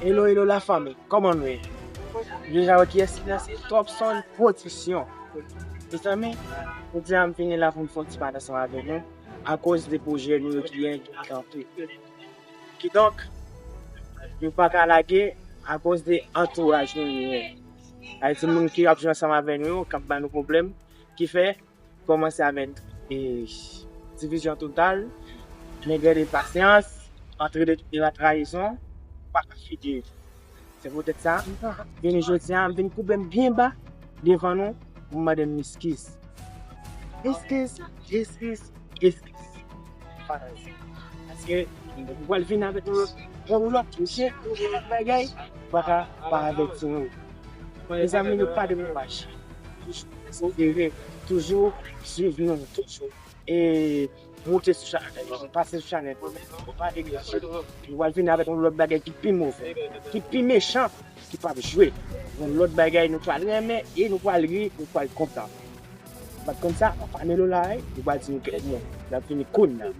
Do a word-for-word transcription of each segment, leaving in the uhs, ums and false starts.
Hello, hello, la fanmi, kòman nou ye? Deja wè kiyès ki la, se Topson Production. Mezanmi, jodi a m vini la pou m fè yon ti pale ansanm avèk nou akoz de pwojè nou yo ki gen ki kanpe. Kidonk, nou pa ka lage akoz de antouraj nou yo. Sa vle di moun ki ap jwe ansanm avè nou yo, k ap ba nou pwoblèm, ki fè kòmanse avèk e, divizyon total, nègrè de pasyans, antre de, de la trayizon, pa ka fidye. Se poutèt sa, vini jodi a, m vin koube m byen ba devan nou, pou m mande n eskiz. Eskiz, eskiz, eskiz. Paske, nou pral vin avèk yon lòt, yon lòt, mesye, yon lòt bagay, pa ka pa avèti nou. Mezanmi, nou pa dekouraje. Toujou pèsevere, toujou swiv nou, toujou e moute sou chanèl, pase sou chanèl, pa dekouraje. Nou pral vin avèk yon lòt bagay ki pi move, ki pi mechan, ki p ap jwe. Yon lòt bagay nou pral renmen e nou pral ri, nou pral kontan. Bat konn sa, pa anelo la, nou pral di nou kèk mo. N ap vini kounye a.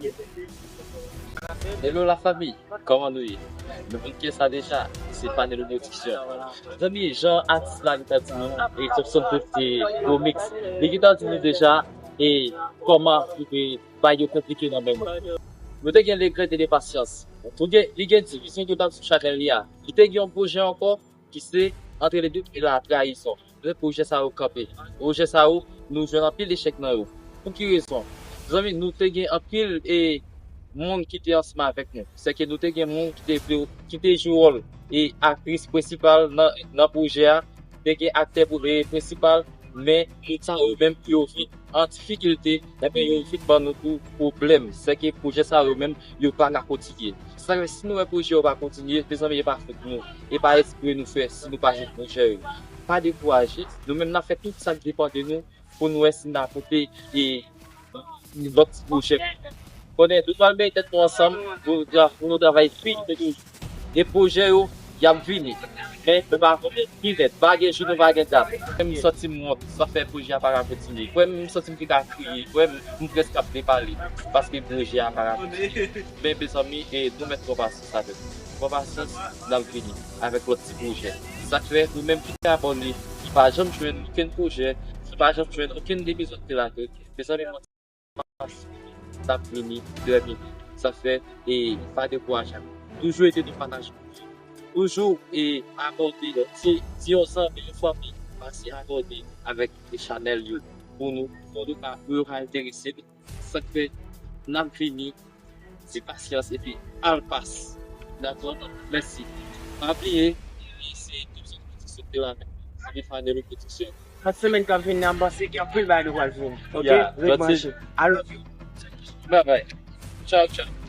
Hello la fanmi, kòman nou ye? Nou konn kiyès sa deja, se Panelo Production. Zanmi, jan atis la gentan di nou, e Topson Production Remix, li gentan di nou deja, e kòman pou te bay yo konplike nan men mwen. Nou te gen le gré de le pasyans. Nou gen, li gen divizyon total sou chanèl li a. Li te gen yon pwojè ankò, ki se Entre les doutes et la trahison. Lè pwojè sa yo kanpe. Pwojè sa yo, nou jwenn anpil echèk nan yo. Pou ki rezon? Zanmi, nou te gen anpil e moun ki te ansanm avèk nou. Sèke nou te gen moun ki te vle, ki te jwe wòl e aktris prensipal nan, nan pwojè a. Te gen aktè pou, e, prensipal, men tout sa yo menm yo vin an difikilte, ebyen yo vin ban nou tou pwoblèm. Sèke pwojè sa yo menm, yo pa ka kontinye. Sa vle, si nou wè pwojè yo pa kontinye, mezanmi, e pa fòt nou. E pa espre nou fè si nou pa jwenn pwojè yo. Pa dekouraje. Nou menm n ap fè tout sa k depann de nou pou nou wè si n a pote e lòt ti pwojè. Konnen, nou pral mete tèt nou ansanm pou, pou nou travay pi de toujou. E pwojè yo, y ap vini. Men, nou pa konnen ki nèt, pa gen jou, nou pa gen dat. Mwen, m santi m wont, sa fè pwojè a pa ka kontinye. Mwen, m santi m te ka kriye. Mwen, m prèske ap depale, paske pwojè a pa ka kontinye. Men, mezanmi, e, nou mèt pran pasyans avèk nou. Pran pasyans, n ap vini avèk lòt ti pwojè. Sa k fè, nou menm ki te abòne, ki pa janm jwenn okenn pwojè, ki pa janm jwenn okenn epizòd te lage, mezanmi, mwen, n ap vini trè byento. Sa k fè, e pa dekouraje. Toujou ede nou pataje. Toujou e abòne. Di, di yon zanmi, yon fanmi, pase abòne avèk chanèl yo. Pou nou, pou nou ka, pou yo ka enterese. Sa k fè, n ap vini, ti pasyans epi al pas. Dakò? Mèsi. Pa bliye, se Topson Production te la menm. Se Panelo Production. Nan semèn k ap vini an, m panse gen anpil bagay nou pral vini. Ok? Ya, ret branche. I love you. Bye bye. Tchao, tchao.